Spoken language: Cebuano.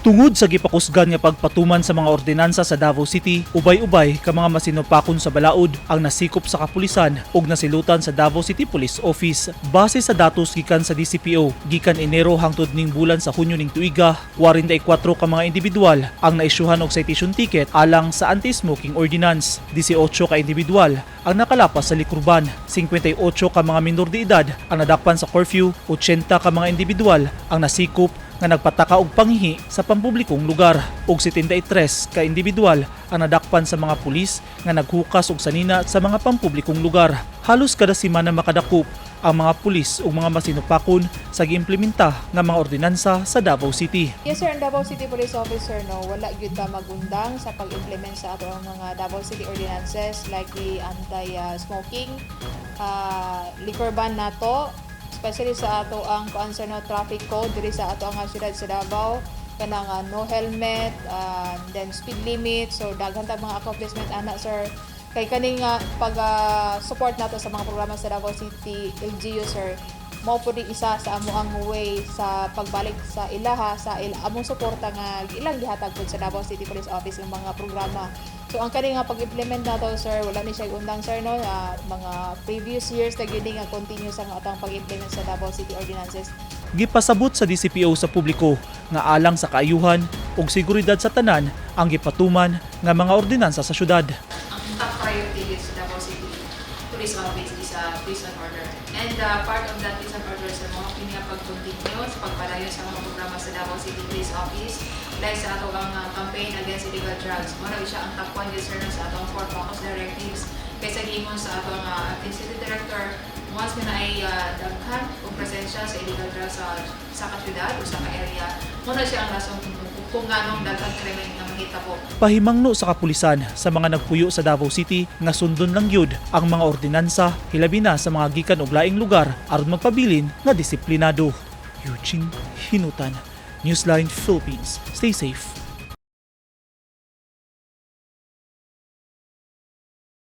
Tungod sa gipakusgan nga pagpatuman sa mga ordinansa sa Davao City, ubay-ubay ka mga masinupakon sa balaod ang nasikop sa kapulisan ug nasilutan sa Davao City Police Office. Base sa datos gikan sa DCPO, gikan Enero hangtod ning bulan sa Hunyo ning tuiga, 44 ka mga individual ang naisyuhan og citation ticket alang sa anti-smoking ordinance. 18 ka individual ang nakalapas sa liquor ban, 58 ka mga minor de edad ang nadakpan sa curfew, 80 ka mga individual ang nasikop nga nagpataka og panghihi sa pampublikong lugar ug 73 ka individual ang nadakpan sa mga pulis nga naghukas og sanina sa mga pampublikong lugar. Halos kada semana makadakop ang mga pulis ug mga masinupakon sa giimplementa nga mga ordinansa sa Davao City. Yes sir, ang Davao City Police Officer, no, wala gyud ta magundang sa pag-implement sa ato ang mga Davao City ordinances like the anti-smoking, liquor ban nato, especially sa ato ang kuan sir, no, traffic code diri sa ato ang syudad sa Davao, kanang no helmet, then speed limit. So daghan ta mga accomplishment ana, sir, kay kani nga pag support nato sa mga programa sa Davao City LGU, sir, mao pud ni isa sa amo ang way sa pagbalik sa ilaha sa among suporta nga ilang gihatag pud sa Davao City Police Office ng mga programa. So ang kani nga pag-implement nato, sir, wala ni siya undang, sir, no, mga previous years na gyud nga continuous ang atong pag-implement sa Davao City ordinances. Gipasabot sa DCPO sa publiko nga alang sa kaayuhan ug seguridad sa tanan ang gipatuman nga mga ordinansa sa syudad. Ang top priority is sa Davao City Police Office is peace and order. And part of that peace and order sa mga kini nga pag-continue sa pagpadayon sa mga programa sa Davao City Police Office like sa ato ang campaign against illegal drugs. Mao na siya ang top 1 sir sa atong four focus directives. Kaysa giingon sa atong acting city director, once nga naay daghan og presensya sa illegal drugs sa kasyudad o sa ka-area, mao na siya ang rason kung nganong daghang krimen nga mahitabo. Pahimangno sa kapulisan sa mga nagpuyo sa Davao City nga sundon lang gyud ang mga ordinansa, hilabi na sa mga gikan og laing lugar, aron magpabilin nga disiplinado. Eugene Hinutan, Newsline Philippines. Stay safe.